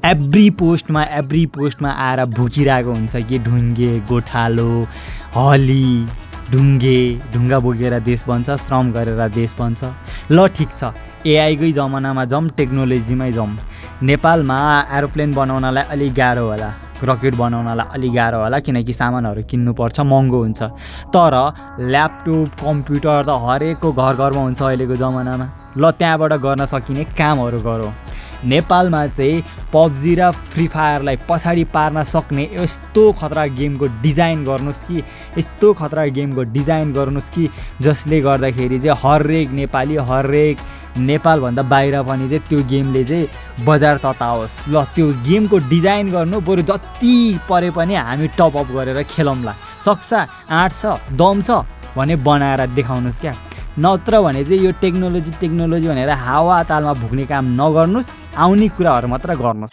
Every पोस्टमा आएर भुकिरहेको हुन्छ कि ढुङ्गे गोठालो हली ढुङ्गा बोकेर देश बन्छ, श्रम गरेर देश बन्छ। ल ठिक छ, एआईकै जमानामा जाउँ, टेक्नोलोजीमै जाउँ। नेपालमा एरोप्लेन बनाउनलाई अलिक गाह्रो होला, रकेट बनाउनलाई अलिक गाह्रो होला, किनकि सामानहरू किन्नुपर्छ, महँगो हुन्छ। तर ल्यापटप कम्प्युटर त हरेकको घरमा हुन्छ अहिलेको जमानामा। ल त्यहाँबाट गर्न सकिने कामहरू गरौँ। नेपालमा चाहिँ पब्जी र फ्री फायरलाई पछाडि पार्न सक्ने यस्तो खतरा गेमको डिजाइन गर्नुहोस् कि जसले गर्दाखेरि चाहिँ हरेक नेपाली, हरेक नेपालभन्दा बाहिर पनि चाहिँ त्यो गेमले चाहिँ बजार तताओस्। ल त्यो गेमको डिजाइन गर्नु, बरु जति परे पनि हामी टपअप गरेर खेलौँला। सक्छ, आँट छ, दम छ भने बनाएर देखाउनुहोस् क्या। नत्र भने चाहिँ यो टेक्नोलोजी भनेर हावा तालमा भुक्ने काम नगर्नुहोस्, आउने कुराहरू मात्र गर्नुहोस्।